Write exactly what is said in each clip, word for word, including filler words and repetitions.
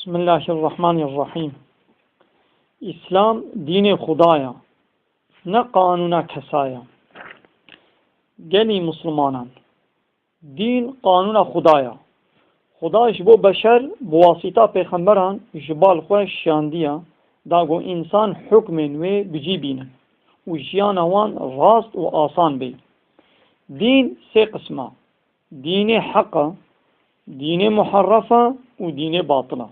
Bismillahirrahmanirrahîm. Îslam dînê Xuda ya, ne qanûna kesa ya. Gelî Mislimanan, dîn qanûna Xuda ya. Xuda ji bo beşer bi wasîta pêxemberan ji bal xwe şiyandiye, da ku însan hukmên wê bi cî bînin û jiyana wan rast û asan bê. Dîn sê qism e. Dînê heq e, dînê muherref e û dînê batil e.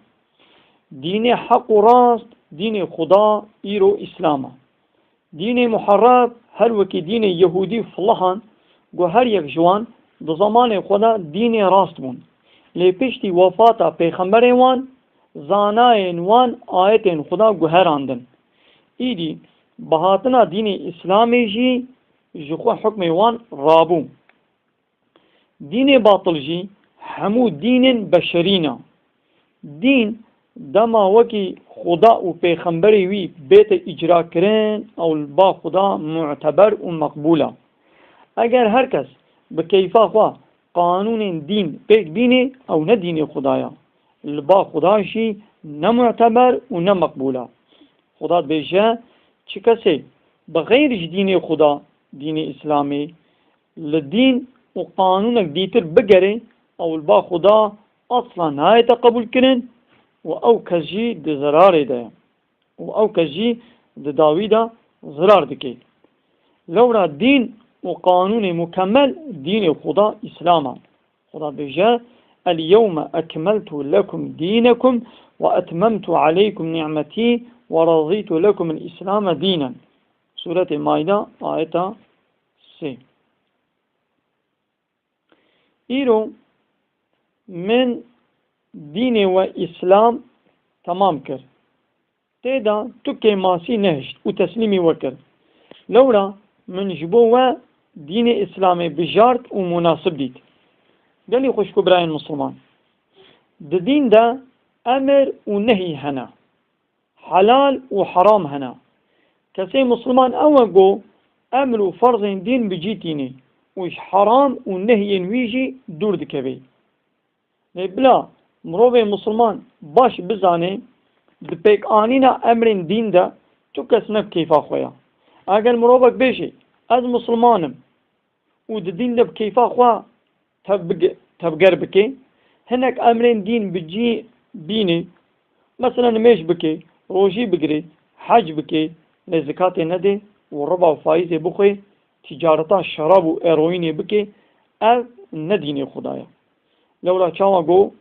Dînê heq û rast, dînê Xuda îro Îslam e. Dînê muherref her wekî dînê Yehûdî û filihan, ku her yek ji wan di zemanê xwe de dînê rast bûn. Lê piştî wefata pêxemberê wan, zanayên wan ayetên Xuda guherandin. Îdî bi hatina dînê Îslamê jî ji xwe hukmê wan rabû. Dînê batil jî hemû dînên beşerî ne. Dîn dema wekî Xuda û pêxemberê wî bête îcrakirin, ew li ba Xuda muteber û meqbûl e. Eger her kes bi keyfa xwe qanûnên dîn pêk bînê, ew ne dînê Xuda ye. Li ba Xuda jî ne muteber û ne meqbûl e. Xuda dibêje, çi kesê bi xeyr ji dînê Xuda, dînê Îslamê, li dîn û qanûnek dîtir bigere, ew li ba Xuda asla nayête qebûlkirin û ew kes jî di zirarê de ye û ew kes jî di dawî de zirar dike. Lewra dîn û qanûnê mukemel dînê Xuda Îslam e. Xuda dibêje, "El-yewme ekmeltu lekum dînekum ve etmemtu aleykum ni'metî ve razîtu lekum el-Îslame dînen." Sûretê Maîde, ayeta sê. Îro min dînê we Îslam temam kir. Tê de tu kêmasî nehişt û teslîmî we kir. Lewra min ji bo we dînê Îslamê bijart û munasib dît. Gelî xwişk û birayên Misliman, di dîn de emir û nehî hene. Helal û heram hene. Kesê Misliman ew e ku emir û ferzên dîn bi cî tînê û ji heram û nehiyên wî jî dûr dikeve. Lê bila mirovê Misliman baş bizane, di pêkanîna emrên dîn de tu kes ne bi keyfa xwe ya. Eger mirovek bêje, "Ez Misliman im" û di dîn de bi keyfa xwe tevbige-, tevger bike, hinek emrên dîn bi cî bîne, mesela nimêj bike, rojî bigire, hec bike, lê zikatê nede û riba û faîzê bixwe, ticareta şerab û eroînê bike, ev ne dînê Xuda ye. Lewra çawa ku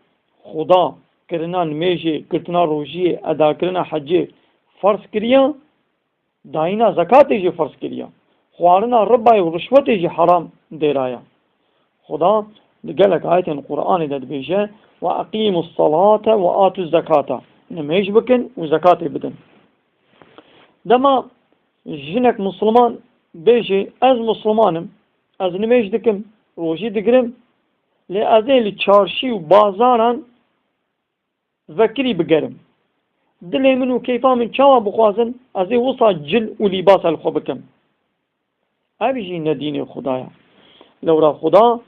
Xuda kirina nimêjê, girtina rojiyê, edakirina hecê ferz kiriya, dayîna zekatê jî ferz kiriya, xwarina ribayê û rişwetê jî heram dêraya. Xuda di gelek ayetên Qur'anê de dibêje, "Ve eqîmus salate ve atuz zekata." Nimêj bikin û zekatê bidin. Dema jinek Misliman bêje, "Ez Misliman im, ez nimêj dikim, rojî digirim, lê ez ê li çarşî û bazaran vekirî bigerim. Dilê min û keyfa min çawa bixwazin, ez ê wisa cil û lîbasa li xwe bikim." Ev jî ne dînê Xuda ye. Lewra Xuda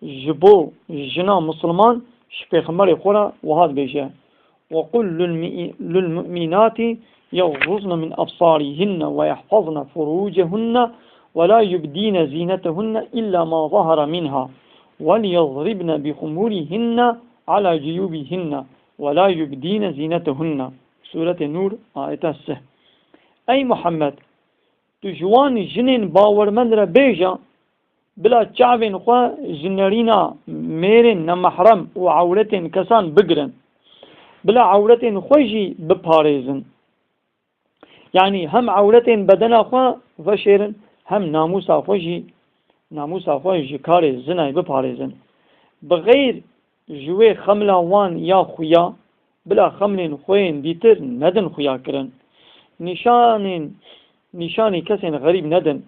ji bo jina Misliman ji pêxemberê xwe re wiha dibêje, "Ve qul lil mi-, lil mu'minati yaghdudne min absarihinne ve yahfazne furucehunne ve la yubdîne zînetehunne illa ma zahara minha ve liyadribne bi xumurihinne ala cuyubihinne ve la yubdîne zînetehunne." Sûretê Nûr, ayeta sih. Ey Muhammed, tu ji wan jinên bawermend re bêje, bila çavên xwe ji nerîna mêrên nemehrem û ewretên kesan bigirin. Bila ewretên xwe jî biparêzin. Yanî hem ewretên bedena xwe veşêrin, hem namûsa xwe jî, namûsa xwe ji karê zinayê biparêzin. Bi xeyr ji wê xemla wan ya xuya, bila xemlên xwe yên dîtir nedin xuya kirin. Nîşanên, nîşanî kesên xerîb nedin.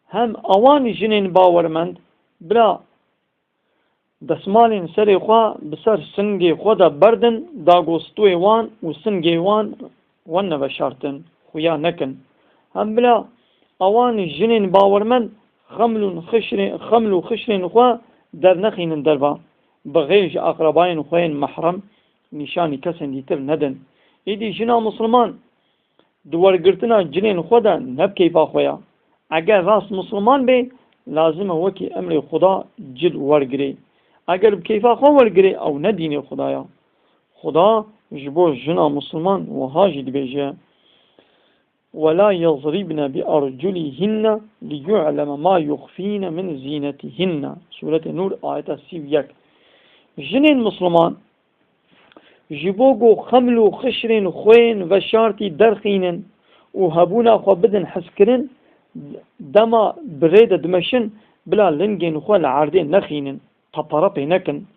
Hem awan jinên bawermend, bila desmalên serê xwe bi ser singê xwe de berdin, da ku stûyê wan û singê wan wan neveşartin, xuya nekin. Hem bila awan jinên bawermend xeml û xişrê-, xeml û xişrên xwe dernexînin derva, bi xêr ji aqrebayên xwe yên mehrem nîşanî kesên dîtir nedin. Êdî jina Misliman di wergirtina cilên xwe de ne bi keyfa xwe ya. Eger rast Misliman bê, lazim e wekî emrê Xuda cil wergirê. Eger bi keyfa xwe wergirê, ew ne dînê Xuda ya. Xuda ji bo jina Misliman wiha jî dibêje: "Ve la yezribne bi erculihinne li yu'leme ma yuxfîne min zînetihinne." Sûretê Nûr, ayeta sî û yek. Jinên Misliman ji bo ku xeml û xişrên xwe yên veşartî derxînin û hebûna xwe bidin hezkirin, dema bi rê de dimeşin, bila lingên xwe li erdê nexînin, teperepê nekin,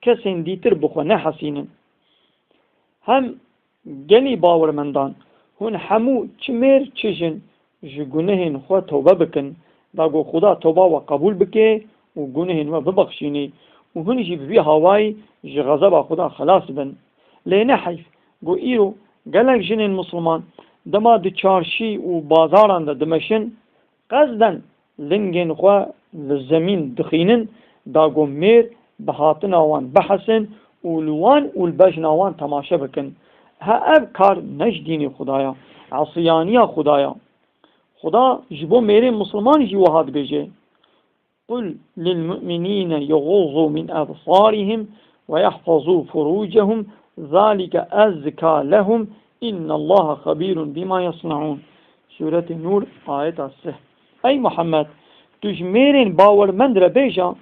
kesên dîtir bi xwe nehesînin. Hem gelî bawermendan, hûn hemû, çi mêr çi jin, ji gunehên xwe tewbe bikin, da ku Xuda tewba we qebûl bike û gunehên we bibexşînî û hûn jî bi vî hawayî ji xezeba Xuda xelas bin. Lê ne heyf ku îro gelek jinên Misliman dema di çarşî û bazaran de dimeşin, qesden lingên xwe li zemîn dixînin, da ku mêr bi hatina wan bihesin û li wan û li bejna wan temaşe bikin. Ha, ev kar ne ji dînê Xuda ya, esiyaniya Xuda ya. Xuda ji bo mêrên Misliman jî wiha dibêje: "Qul lil mu'minîne yegûzû min ebsarihim ve yehfazû furûcehum, zalike ezka lehum, innallaha xebîrun bîma yesneûn." Sûretê Nûr, ayeta sih. Ey Muhammed, tu ji mêrên bawermend re bêje,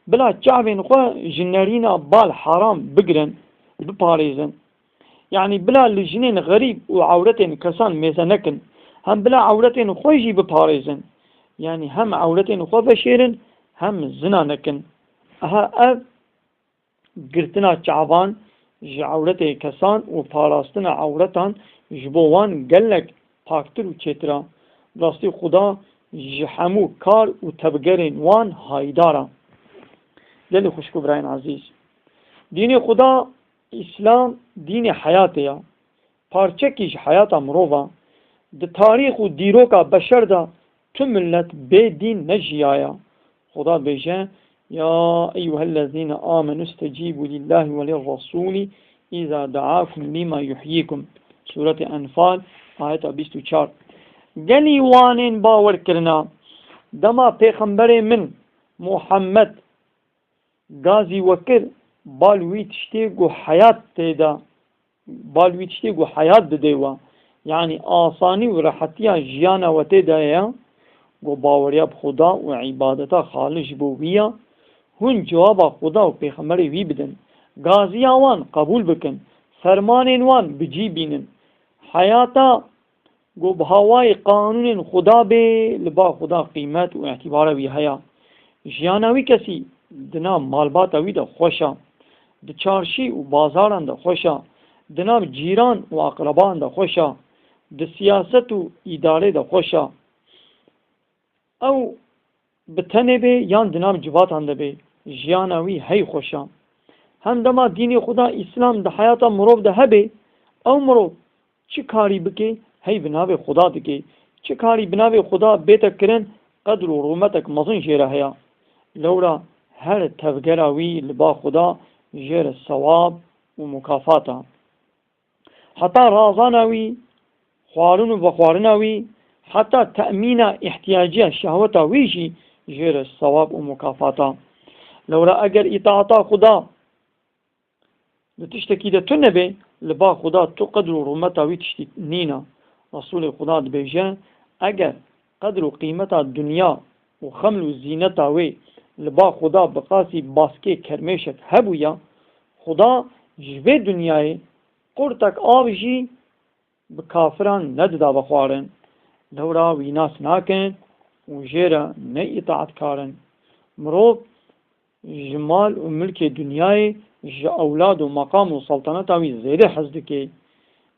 bila çavên xwe ji nerîna bal heram bigirin, biparêzin. Yanî bila li jinên xerîb û ewretên kesan mêze nekin. Hem bila ewretên xwe jî biparêzin. Yanî hem ewretên xwe veşêrin, hem zina nekin. Aha ev girtina çavan ji ewretê kesan û parastina ewretan ji bo wan gelek paktir û çêtir a. Bi rastî Xuda ji hemû kar û tevgerên wan hayîdar a. Gelî xwişk û birayên ezîz, dînê Xuda, Îslam, dînê heyatê ya. Parçekî ji heyata mirov a. Di tarîx û dîroka beşer de tu milet bê dîn nejiyaye. Xuda dibêje: "Ya eyyuhellezîne amenû stecîbû lillâhi ve lirresûlî îza deâkum lîma yuhyîkum." Sûretê Enfal, ayeta bîst û çar. Gelî wanên bawer kirina, dema pêxemberê min Muhammed gazî we kir, bal wî tiştê ku heyat tê de, bal wî tiştê ku heyat didê we, yanî asanî û rehetiya jiyana we tê de ye, ku baweriya bi Xuda û îbadeta xalis ji bo wî ya, hûn cewaba Xuda û pêxemberê wî bidin. Gaziya wan qebûl bikin, fermanên wan bi cî bînin. Heyata ku bi hawayê qanûnên Xuda bê, li ba Xuda qîmet û îtîbara wî heye. Jiyana wî kesî di nav malbata wî de xweş e, di çarşî û bazaran de xweş e, di nav cîran û aqreban de xweş e, di siyaset û îdarê de xweş e. Ew bi tenê bê yan di nav civatan de bê, jiyana wî hey xweş e. Hem dema dînê Xuda, Îslam, di heyata mirov de hebe, ew mirov çi karî bike, hey bi navê Xuda dike. Çi karî bi navê Xuda bête kirin, qedr û rûmetek mezin jê re heye. Lewra her tevgera wî li ba Xuda jê re sewab û mukafat e. Heta razana wî, xwarin û vexwarina wî, heta temîna îhtiyaciya şehweta wî jî jê re sewab û mukafat e. Lewra eger îtaata Xuda di tiştekî de tune be, li ba Xuda tu qedr û rûmeta wî tiştî nîne. Resûlê Xuda dibêje, eger qedr û qîmeta dinya û xeml û zîneta wê li ba Xuda bi qasî baskê kermêşek hebûya, Xuda ji vê dinyayê qurtek av jî bi kafiran nedida vexwarin. Lewra wî nas nakin û jê re ne îtaetkar in. Mirov ji mal û milkê dinyayê, ji ewlad û meqam û selteneta wî zêde hez dike.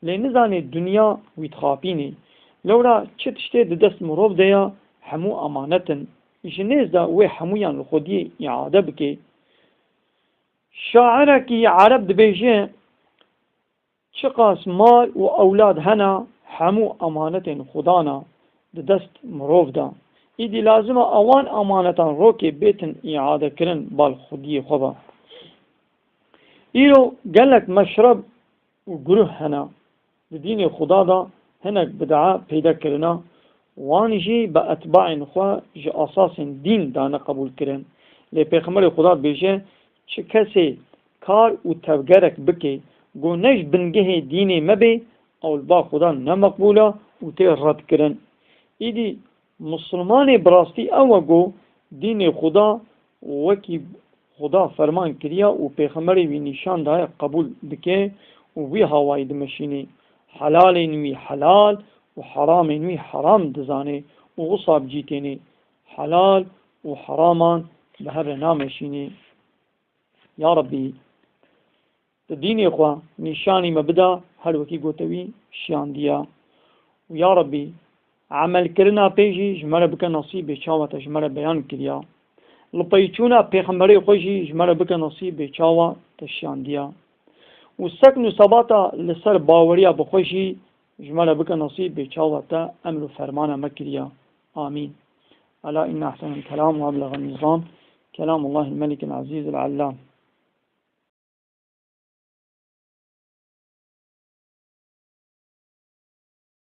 Lê nizane dinya wî dixapînê. Lewra çi tiştê di dest mirov de ya, hemû emanet in. Ji nêz de wê hemûyan li xwediyê îade bike. Şairekî ereb dibêje, Çiqas mal û ewlad hene, hemû emanetên Xudan a, di dest mirov de. Îdî lazim e ewan emanetan rokê bêtin îadekirin bal xwediyê xwe ve. Îro gelek meşreb û guruh hene. Di dînê Xuda de hinek bid'a peyda kirine, wan jî bi etbaên xwe ji asasên dîn dane qebûl kirin. Lê Pêxemberê Xuda dibêje, çi kesê kar û tevgerek bike, ku ne ji bingehê dînê me bê, ew li ba Xuda ne meqbûl e û tê redkirin. Îdî Misilmanê bi rastî ew e ku dînê Xuda wekî Xuda ferman kiriya û Pêxemberê wî nîşan daye qebûl dike û wî hawayî dimeşînê. Helalên wî helal û heramên wî heram dizanê û wisa bi cî tênê. Helal û heraman bi hev re nameşînê. Ya Rebbî, tu dînê xwe nîşanî me bida, her wekî gote wî şiyandiya. Û ya Rebbî, emelkirina pê jî ji me re bike nesîb bê çawa te ji me re beyan kiriya. Li peyçûna pêxemberê xwe jî ji me re bike nesîb bê çawa te şiyandiya. Û sekn û sebata li ser baweriya bi xwe jî ji me re bike nesîb bê çawa te emr û fermana me kiriya. Amîn. Ela inne ehsenel kelam ve eblegan nizam, kelamullahil melikil azîzil allam.